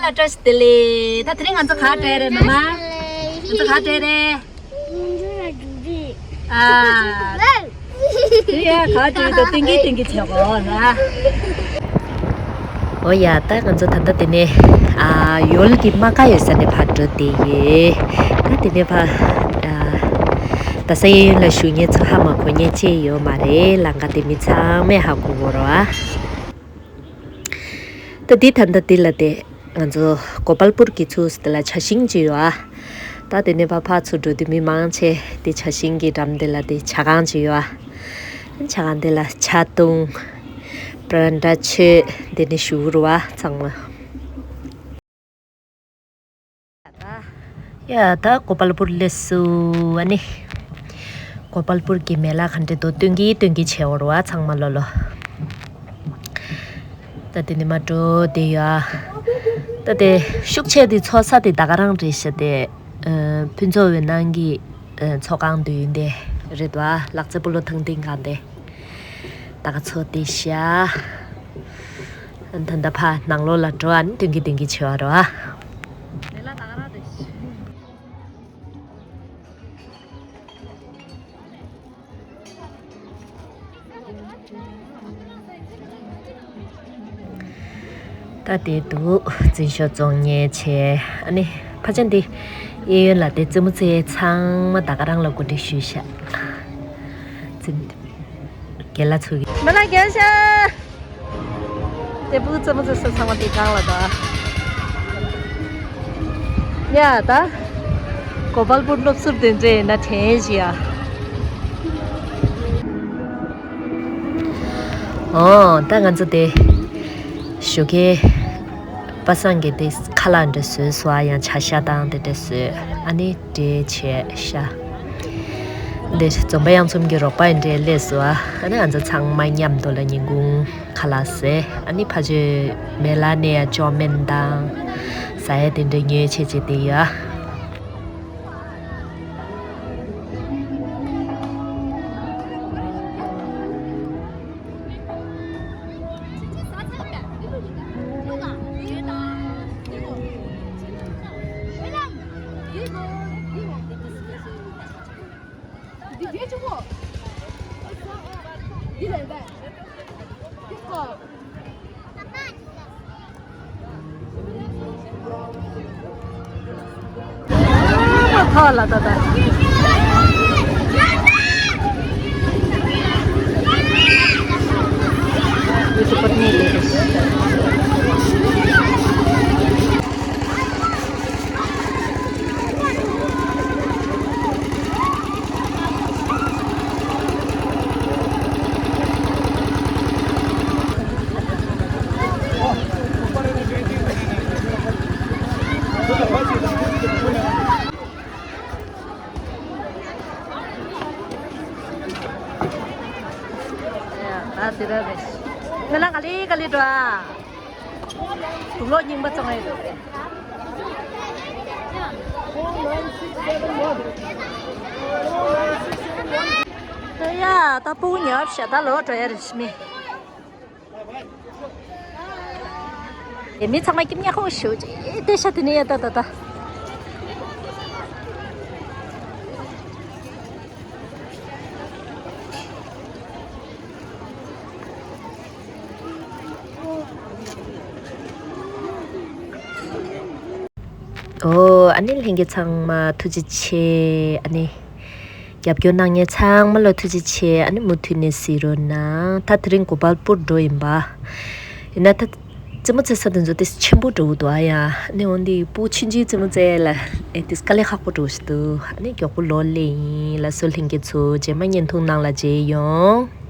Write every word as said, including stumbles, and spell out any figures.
བཀྲ་ཤིས་བདེ་ལེགས། ད་དེ་རིང་ང་ཚོ་ག་བྲེལ་རེད་མ་མ། ང་ཚོ་ག་བྲེལ་རེད། ཨ། དེ་ཡ་ག་བྲེལ་འདུག་ཏིང་གི་ཏིང་གི་བྱེད་དགོས་ར། འོ་ཡ། ད་ང་ཚོ་ད་ལྟ་དེ་ནས་ཨ་ཡོལ་གྱི་རྨ་ཁ་ཡོད་ས་ནས་ཕར་འགྲོ་བསྡད་ཡོད། ད་དེ་ནས་ཕར་ཨ་རྡ་ས་གཡས་གཡོན་ལ་བཞུགས་མཁན་ཚོ་ཧ་མ་གོ་མཁན་ཅིག་ཡོད་མ་རེད། ལམ་ཁ་དེ་མི་ཚང་མས་ཧ་གོ་གི་རེད་པ། ད་འདི་ད་ལྟ་འདི་ལ་དེ་ང་ཚོ་གོ་པལ་པུར་གྱི་ཚུར་དེ་ལ་ཇ་ཤིང་ཅིག་ཡོད་ཨ། ད་དེ་ནས་ཕར་ཕར་ཚུར་འགྲོ་དུས་མི་མང་ཆེ་དེ་ཇ་ཤིང་གི་འགྲམ་དེ་ལ་དེ་ཇ་ཁང་ཅིག་ཡོད་ཨ། ཇ་ཁང་དེ་ལ་ཇ་བཏུང་། པ་རན་ཏྲ་མཆོད། དེ་ནས་བཞུགས་རེད་པ་ཚང་མ། ཡ། ད་གོ་པལ་པུར་སླེབས་སོང་། ཨ་ནི་གོ་པལ་པུར་གྱི་མེ་ལ་ག་འདྲ་འདུག་སྟོན་གི་སྟོན་གི་བྱེད་འོར་བ་ཚང་མ་ལོ་ལོ། ད་དེ་ནས་མར་འགྲོ་བསྡད་ཡོད་ཨ། ད་དེ་ཤུགས་ཆེ་དེ་ཚོགས་ས་དེ་ད་ག་རང་རེད་ཤག་དེ་ཨ་ཕུན་ཚོགས་འོད་སྣང་གི་ཨ་ཚོགས་ཁང་དེ་ཡིན་དེ་རེད་པ། ལག་རྩེད་སྤོ་ལོ་ཐང་སྟེང་སྒང་དེ། ད་ག་ཚོད་དེ་ཤ། ད་ད་ཕར་ནང་ལོགས་ལ་འགྲོ་ཨ་ནི་སྟོན་གི་སྟོན་གི་བྱེད་པ་རེད་པ། ད་དེ་འདུག་འཛིན་ཤོག་བཙོང་མཁན་བྱས། ཨ་ནི་ཕ་ཆེན་འདི་གཡས་གཡོན་ལ་དེ་རྩེད་མོ་རྩེ་ཚང་མ་ད་ག་རང་ལ་གོ་སྒྲིག་ཞུས་ཤག་རྩེད་མོ་རྒན་ལགས་ཚོ་གི། མི་ལ་རྒྱལ་ཤ། དེ་ཕྲུ་གུ་རྩེད་མོ་རྩེ་ས་ཚང་མ་དེ་སྒང་ལ་ད། ཡ་ད། གོ་པལ་པུར་སློབ་ཟུར་དེ་འདྲ་ཡིན་ན་དྲན་ཤི་ཡ། ཨོ། ད་ང་ཚོ་དེ་ཞོགས་ཀའི་པ་སངས་ཀྱི་དེ་ཁ་ལག་འདྲ་བཟོས་སོང་ཨ། ཡང་ཇ་ཤ་དང་དེ་འདྲ་བཟོས། ཨ་ནི་འདྲ་བྱས་ཤག་འདི་འཛོམས་པ་གཡང་འཛོམས་ཀྱི་རོགས་པ་ཡིན་འདྲ་སླེབས་སོང་ཨ། ཨ་ནི་ང་ཚོ་ཚང་མ་མཉམ་དུ་ལ་ཉིན་གུང་ཁ་ལག་བཟས། ཨ་ནི་ཕ་ཆོས་མེ་ལ་ནས་ཡ་ཅོ་མེན་དང་ཟ་ཡ་དེ་འདྲ་ཉོས་བྱས་བྱས་བསྡད་ཡོད་ཨ། འདི་རྒྱན་ཆུང་མོ། འདི་ལས་འདས། འདི་ཁོ། ཐོག་ལ་ད་ད། ཡུ་ཊུབ་པར་ནི་ལས་རེད། ད་དེ་ར་རེད། ང་ལ་ག་ལེ་ག་ལེ་འགྲོ་ཨ། དུག་ལོག་རྙིང་པ་བཙོང་ཡས་འགྲོ་རེད། ཡ་ད་སྤུ་གུ་ཉར་ཤག་ད་ལོག་འགྲོ་ཡ་རེད་ཤི་མི། ཨེ་མི་ཚང་མ་སྐྱིད་ཉག་ཁོག་ཞུ་ཅེ་ཏེ་ཤ་དེ་ནས་ཡ་ད་ད་ད། ཨོ། ཨ་ནི་ལྷན་རྒྱས་ཚང་མ་ཐུགས་རྗེ་ཆེ། ཨ་ནི་རྒྱབ་སྐྱོར་གནང་མཁན་ཚང་མ་ལ་ཐུགས་རྗེ་ཆེ། ཨ་ནི་མུ་མཐུད་ནས་གཟིགས་རོགས་གནང་། ད་དེ་རིང་གོ་པལ་པུར་འགྲོ་ཡིན་པ། ཡིན་ན་ད་རྩེད་མོ་རྩེ་ས་དེ་ཚོ་ཏིས་ཆེན་པོ་འགྲོ་གི་འདུག་ཨ། ཡ་ཨ་ནི་འོན་ཏེ་སྤུ་ཆུང་ཆུང་རྩེད་མོ་རྩེ་ལ་ཨེ་ཏིས་དཀའ་ལས་ཁག་པོ་འགྲོ་ཞིག་འདུག་ཨ་ནི་མགྱོགས་པོ་ལོག་སླེབས་ཡིན། ལགས་སོ་ལྷན་རྒྱས་ཚོ། རྗེས་མ་བརྙན་ཐུང་ནང་ལ་མཇལ་ཡོང་།